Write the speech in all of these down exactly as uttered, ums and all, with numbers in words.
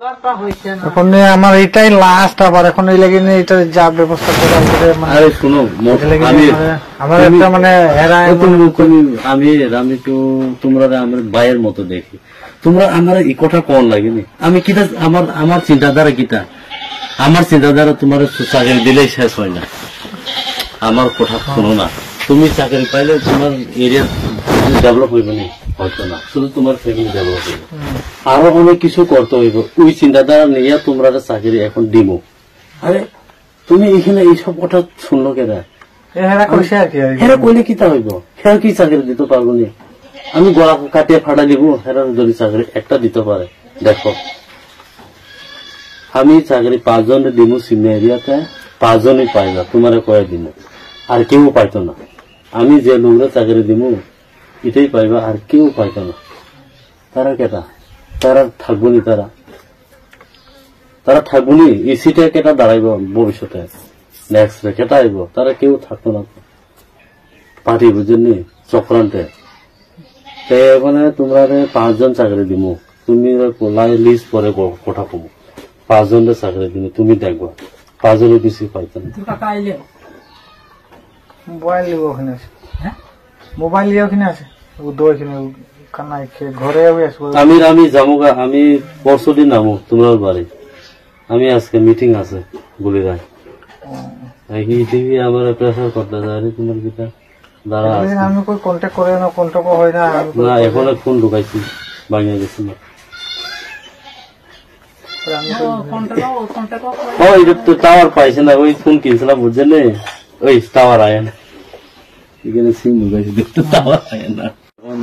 এখন নিয়ে আমার এটাই লাস্ট, আবার এখন এই লেগে নিয়ে এটা যা ব্যবস্থা করে আমাদের, মানে, আরে শুনো, ম-, এটা লেগে আমি, নিয়ে আমার, আমার তুমি, একটা, মানে, এরা ও, এমন তুমি, তুমি, আমি এরা, আমি তো তোমরা আমার ভাইয়ের মতো দেখি। তোমরা আমার এই কথা কোন লাগেনি? আমি কিতা, আমার, আমার চিন্তাধারা কিতা? আমার চিন্তাধারা তোমার চাকরি দিলেই শেষ হয় না। আমার কথা শোনো না। তুমি চাকরি পাইলে তোমার এরিয়া ডেভেলপ হইবে না, হয়তো না, শুধু তোমার ফ্যামিলি ডেভেলপ হইবে। আরো অনেক কিছু করতে হইবে। ওই চিন্তাধারা নিয়ে তোমরা চাকরি এখন দিমু। আরে, তুমি এখানে এইসব কথা শুনলো কেন? এ, হেরা কইছে আর কি, আর কি। হেরা কইলে কিতা হইব? হেরা কি চাকরি দিতে পারবো নি? আমি গলা কাটিয়ে ফাটা দিব, হেরা যদি চাকরি একটা দিতে পারে। দেখো, আমি চাকরি পাঁচজনরে দিমু সিমনা এরিয়াতে, পাঁচজনই পাইবা, তোমারে কয়ে দিমু, আর কেউ পাইতো না। আমি যে লোকরে চাকরি দিমু, এটাই পাইবা, আর কেউ পাইতো না। তারা কেটা? তারা থাকবো নি তারা? তারা থাকবো নি? এই সিটে কেটা দাঁড়াইবো ভবিষ্যতে? নেক্সট রে কেটা আইবো? তারা কেউ থাকতো না। পার্টি বুঝেননি? চক্রান্তে। তে এখানে তোমরা রে পাঁচজন চাকরি দিমু। তুমি রে কোলায় লিস্ট পরে ক-, কথা কমু। পাঁচজন রে চাকরি দিমু, তুমি দেখবা। পাঁচজনের বেশি পাইতো না। মোবাইল নিব ওখানে আছে। হ্যাঁ? মোবাইল নিয়ে ওখানে আছে। ও দো এখানে, ও কানায় খে-, ঘরে ওই আছে, ওই আমি, আমি যামুগা, আমি পরশু দিন নামু তোমার বাড়ি। আমি আজকে মিটিং আছে গুলিরায়। ও। এই কি টিভি আমার প্রেশার করতে যায় রে তোমার কিতা? দাঁড়া এই আজকে। আমি কই কন্ট্যাক্ট করে না, কন্ট্যাক্টও হয় না, আমি কই না, করি এখন না। ফোন ঢুকাইছি বাংলাদেশে না। ও, এটা তো টাওয়ার পাইছে না, ওই ফোন কিনছিলাম, বুঝছেন নি? ওই টাওয়ার আয় না। এখানে সিম ঢুকাইছে, দেখতে টাওয়ার আয় না। এখন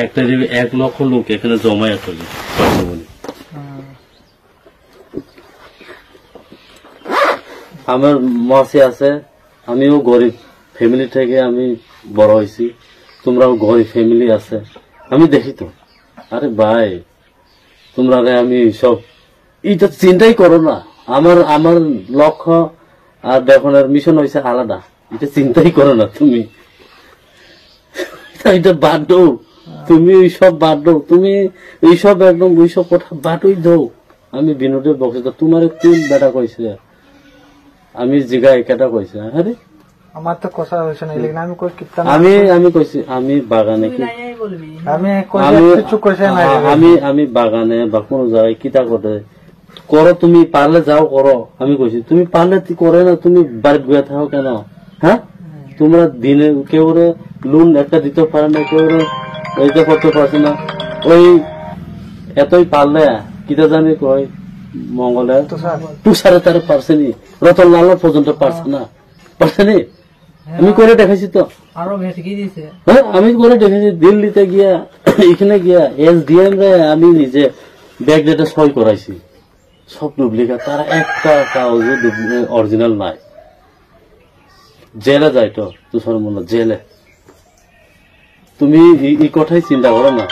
একটা টিভি এক লক্ষ লোক এখানে জমায়েত হলো, বর্তমানে। আমার মাসি আছে, আমিও গরিব ফ্যামিলি থেকে আমি বড় হয়েছি, তোমরাও গরিব ফ্যামিলি আছে, আমি দেখি তো। আরে ভাই, তোমরা রে আমি সব, এটা চিন্তাই করো না। আমার, আমার লক্ষ্য আর দেখনের মিশন হয়েছে আলাদা, এটা চিন্তাই করো না তুমি। এটা বাদ দাও, তুমি ওই সব বাদ দাও, তুমি এইসব একদম ওইসব কথা বাদই দাও। আমি বিনোদের বক্তৃতা তোমারে কোন বেটা কইছে? আমি জিগাই কেটা কইছে? আরে আমার তো কথা হইছে না, এলিগিন আমি কই কিতা না আমি, কই। আমি কইছি, আমি বাগানে তুই কি নাই, এই বলবি। আমি কই আমি, কিছু কইছে না, আ-, আমি, আমি বাগানে বা কোনো জায়গায় কিতা করে করো, তুমি পারলে যাও করো। আমি কইছি, তুমি পারলে তুই করে না, তুমি বাড়িত বইয়া থাকো কেন? হ্যাঁ? তোমরা দিনে কেউ রে লোন একটা দিতে পারে না, কেউ রে এইটা করতে পারছে না। ওই এতই পারলে, কিতা জানি কয়, মঙ্গলে তুষার। তুষারে তারে পারছে নি, রতনলালও পর্যন্ত পারছে না, পারছে নি? আমি করে দেখাইছি তো। আরো ভেটকি দিছে। হ্যাঁ, আমি করে দেখাইছি, দিল্লিতে গিয়া, এখানে গিয়া, এসডিএম রে আমি নিজে ব্যাগ ডেটে সই করাইছি। সব ডুপ্লিকেট, তারা একটা কাগজও ডুপ্লি-, অরিজিনাল নাই। জেলে যাইতো, তুষার মল্ল, জেলে। তুমি এই, এই কথাই চিন্তা করো না।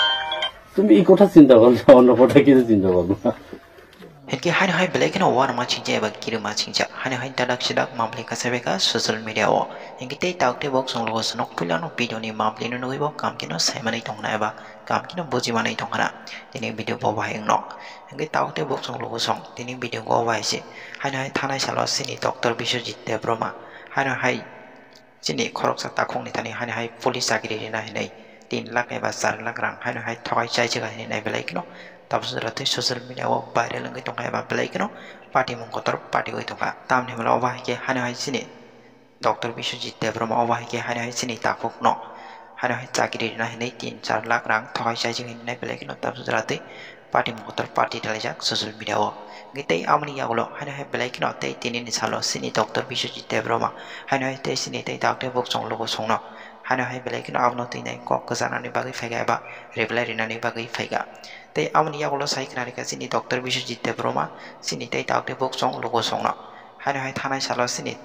তুমি এই কথা চিন্তা করো না, অন্য কথা কিছু চিন্তা করো না। Hinkhe haino hai belai kheno uanama singcha eba kirima singcha. Haino hai dadak sidak mambli kasabeka social media o. Hinkhe tei tabuk tei bok chwng logo swnok puilano video ni mambli no nugwi bo kam kino saimanwi tongkhna eba kam kino bujimanwi tongkhna. Tini video bo bahai wngno. Hinkhe tabuk tei bok chwng logo song tini video go bahai se. Haino hai thanai salo sini Doctor Biswajit Debbarma. Haino hai Chini khoroksa takhukni thani haino hai police chakri rina hinwi tin lakh eba char lakh rang haino hai thokai chaijak hinwi nai belai kheno. Tabuk jora tei social media o viral wngwi tongkha eba belai kheno party mung kotor party oi tongkha. Tamni hwnba obo hai khe haino hai chini Doctor Biswajit Debbarma obo hai khe haino hai chini takhukno haino hai chakri rina hinwi tin char lakh rang thokai chaijak hinwi nai belai kheno. Tabuk jora tei Party mung kotor party rwlaijak social media o. Hwnkhe tei aboni yagulo haino hai belai kheno tei tinini salo chini Doctor Biswajit Debbarma haino hai tei chini tei dak tei buk chwng luku chwngno haino hai belai kheno abono twi nai kok kwchanani bagwi phaikha eba reply rinani bagwi phaikha. Tei aboni yagulo sai khna rikha chini Doctor Biswajit Debbarma chini tei dak tei buk chwng luku chwngno haino hai thanai salo chini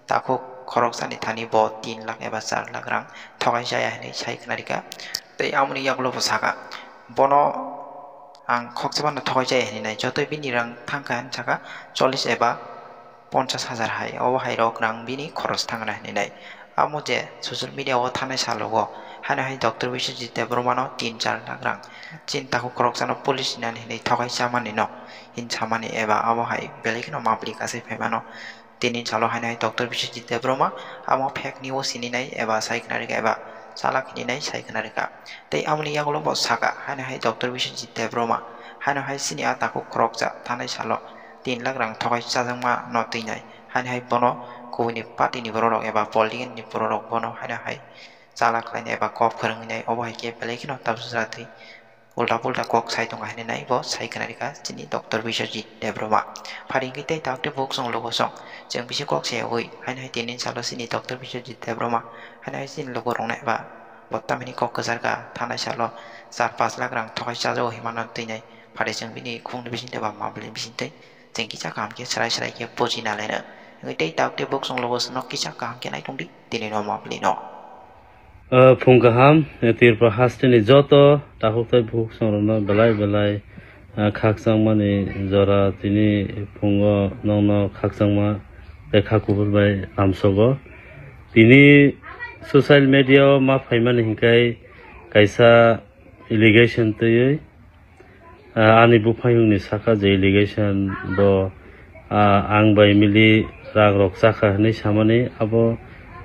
Takhuk khoroksani thani bo tin lakh eba char lakh rang thokai chaya hinwi sai khna rikha. Tei amoni yagulo bo saka, bono ang khoksa phano thokai chaya hinwi nai, jotoi bini rang thangkha hinwi saka, chollish eba ponchash hajar hai, obo hai rok rang bini khoros thangna hinwi nai. Amo je social media o thanai salogo Haino hai Doctor Biswajit Debbarma no tin char lakh rang chini takhuk khoroksano police ni nani hinwi thokai chamani no hinsamani eba abo hai belai kheno mapli kasai phaimano. Tini salo haino hai Doctor Biswajit Debbarma amo fake news hininai eba sai khna rikha eba chalak hininai sai khna rikha. Tei amoni yagulo bo saka haino hai Doctor Biswajit Debbarma haino hai chini a takhuk khoroksa thanai salo tin lakh rang thokai chajakma no twinai haino hai bono kubuni party ni borok rok eba political ni borok rok bono haino hai chala khlainai eba kok phwrwngwi nai, obo hai khe belai kheno tabuk jora twi ulta pulta kok sai tongo hinwi nai bo sai khna rikha chini Doctor Biswajit Debbarma. Phari hwnkhe tei tabuk tei buk chwng lugo song chwng bisi kok se ui haino hai tini salo chini Doctor Biswajit Debbarma haino hai chini lugo rokno eba bo tamini kok kwchar kha thanai salo char pas lakh rang thokai chajago hinmano twinai. Phari chwng bini khungni bisingtwi ba mabli bisingtwi chwng kisa kaham khe srai srai khe buji nalaino. Wngwi tei tabuk tei buk chwng lugo songno kisa kaham khe nai tongdi tini no mabli no. Ah, phung kaham, eh, Tripura hasteni joto takhuk tei bukhuk songrokno belai belai, ah, khakchangmani jora tini phungo nokno khakchangma tei kha kubur bai lamsogo. Tini social media o ma phaimani hinkhai kaisa allegation twiwi, Ah, ani buphayungni saka je allegation bo, ah, ang bai mili rang rok chakha hinwi samani abo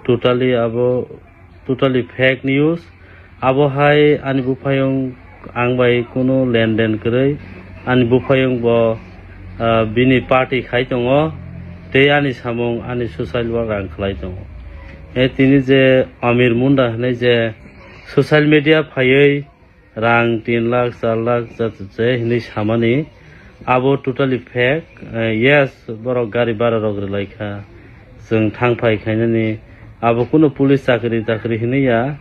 totally, abo totally fake news. Abo hai ani buphayung ang bai kunu lenden kwrwi, ani buphayung bo, ah, bini party khai tongo tei ani samung ani suicide work ang khlai tongo. E tini je Amir Munda hinwi je social media phaiwi rang tin lakh, char lakh jat-, je hinwi samani, abo totally fake. Eh, yes, borok gari bara rok rwlai kha, chwng thang phai khainani, abo kunu police chakri takri hinwi ya.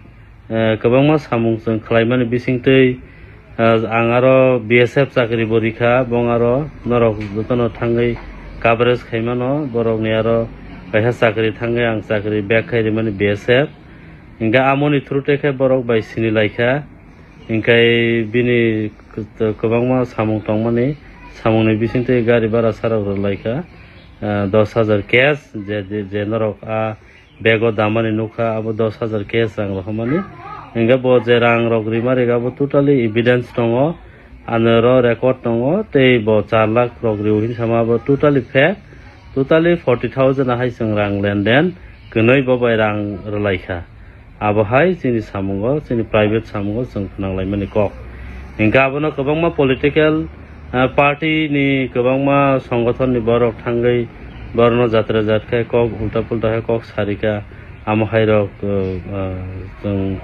Eh, kwbangma samung chwng khlaimani bisingtwi, eh, ang aro B S F chakri bo rikha, bong aro norok jotono thangwi coverage khaimano, borokni aro kaisa chakri thangwi ang chakri bag khai rimani B S F. Hinkhe amoni through tei khe borok bai sini lai kha. Hinkhe bini kwbangma samung tongmani, samungni bisingtwi gari bara sarok rwlai kha, ah, dos hajar cash, je, je, je norok a bag o damani nukha, abo dos hajar cash rang rohormani. Hinkhe bo je rang rok rima rega, abo totally evidence tongo, ano ro record tongo, tei bo char lakh rok rio hin sama, abo totally fake, totally forty thousand ahai chwng rang lenden kwnwi bo bai rang rwlai kha. Abo hai chini samungo, chini private samungo chwng khwnang laimani kok. Hinkhe abono kwbangma political, ah, party ni kwbangma songothon ni borok thangwi borokno jatra jat khe kok ulta pulta khe kok sarika. Amo hai rok, ah, ah, chwng,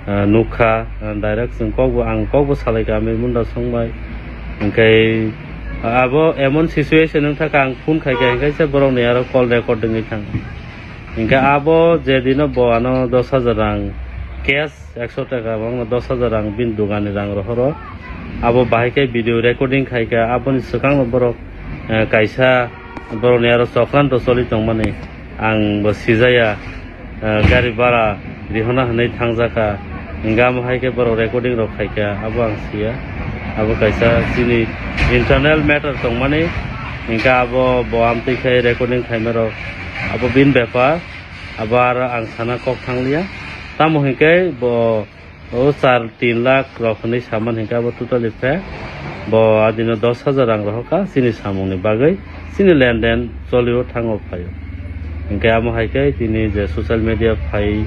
ah, nukha, ah, direct chwng kokbo, ang kokbo salaikha Amir Munda songbai. Hinkhe abo emon situation wngkha kha, ang phone khaikha, hinkhe se borokni aro call record wngwi thang. Hinkhe abo je dino bo ano dos hajar rang cash, ekso taka, bangno dos hajar rang bini dogani rang rohoro. Abo bahai khe video recording khaikha, aboni swkangno borok, eh, kaisa borokni aro chokranto choli tongmani ang bo sijaya, eh, gari bara rihorna hinwi thangjakha. Hinkhe amo hai khe borok recording rok khaikha, abo ang siya. Abo kaisa chini internal matter tongmani, hinkhe abo bo amtwi khai recording khaimarok abo bini bepar. Abo aro ang sana kok thangliya. Tamo hinkhe bo o char tin lakh rok hinwi saman hinkhe abo totally fake. Bo adino dos hajar rang rohorkha chini samungni bagwi, chini lenden cholio thango phaio. Hinkhe amo hai khe tini je social media phai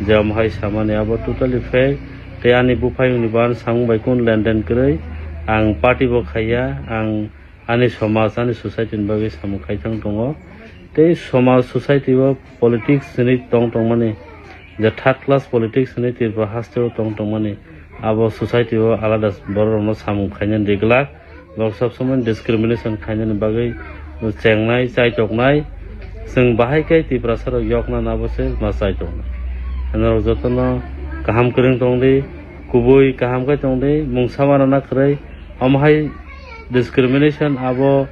je amo hai samani abo totally fake. Tei ani buphayungni bo ano samung bai kunu lenden kwrwi. Ang party bo khaiya, ang ani somaj, ani society ni bagwi samung khai thang tongo. Tei somaj society o politics hinwi tong tongmani, je third class politics hinwi Tripura haste o tong tongmani, abo society o alada borok rokno samung khainani ri glak. Borok sob somoi discrimination khainani bagwi chengnai, chaitoknai. Chwng bahai khe Tiprasa rok yokna nabo se ma chaitoknai. Norok jotono kaham kwrwng tongdi, kubui kaham khe tongdi, mungsa mana na kwrwi. Omo hai discrimination abo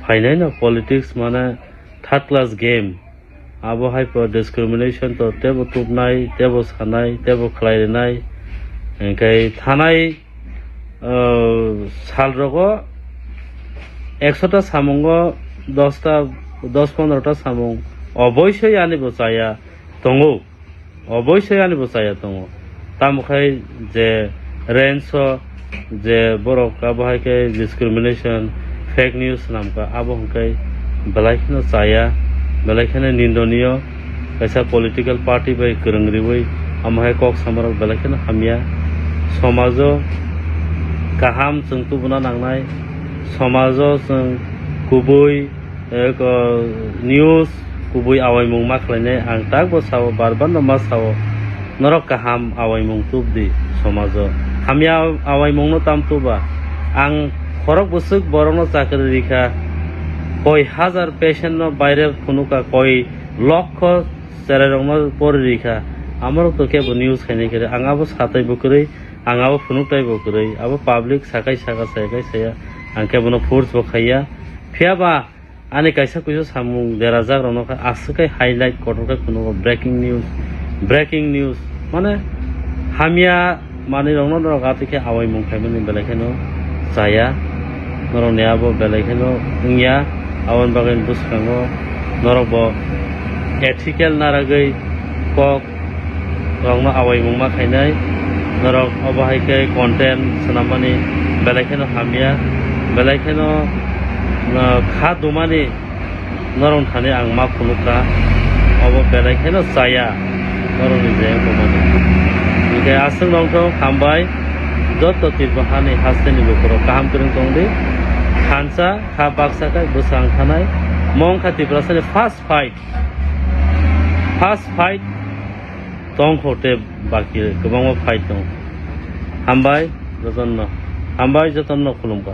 phainai no politics mane third class game. Abo hai po discrimination to tebo tubnai, tebo sanai, tebo khlai rinai. Hinkhe thanai, uh, sal rogo ekso ta samungo dos ta, dos pondro ta samung oboisoi ani bo chaya tongo. Oboisoi ani bo chaya tongo. Tamo khai je range o je borok abo hai khe discrimination, fake news swnam kha, abo hwn khe belai kheno chaya, belai kheno nindoniyo. Kaisa political party bai kwrwng riwi amo hai kok samarok belai kheno hamya. Somajo kaham chwng tubuna nangnai, somajo chwng kubui, eh, ko-, news kubui awaimung ma khlainai, ang takbo sao, bar bar no ma sao, norok kaham awaimung tubdi somajo, hamya awaimung no tam tuba. Ang khorok bwswk borok no chakri rikha, koi hajar patient no baire phunukha, koi lokho cherai rok no pori rikha, amorok to kebo news khainai khe, ang abo satai bo kwrwi, ang abo phunuktai bo kwrwi, abo public sakai saka sakai saya, ang khe bono force bo khaiya. Phiya ba ani kaisa kuisu samung derajak rokno khe aswk khe highlight kotor khe phunugo, breaking news, breaking news, mane hamya manwi rokno norok atwi khe awaimung khaimani belai kheno chaya, norokni abo belai kheno wngya, aboni bagwi bwskango norok bo ethical naragwi kok rokno awaimung ma khainai. Norok obo hai khe content swnammani belai kheno hamya, belai kheno, uh, kha dumani norok thani ang ma phunukha, obo belai kheno chaya norokni je wngmani. Hinkhe aswk nongthok, hambai. Joto Tripura hani hasteni lukurok kaham kwrwng tongdi. Thansa kha baksa khe bwsang thanai. Mong kha Tiprasani first fight. First fight tongkho tei baki kwbangma fight tong. Hambai jotono. Hambai jotono khulumkha.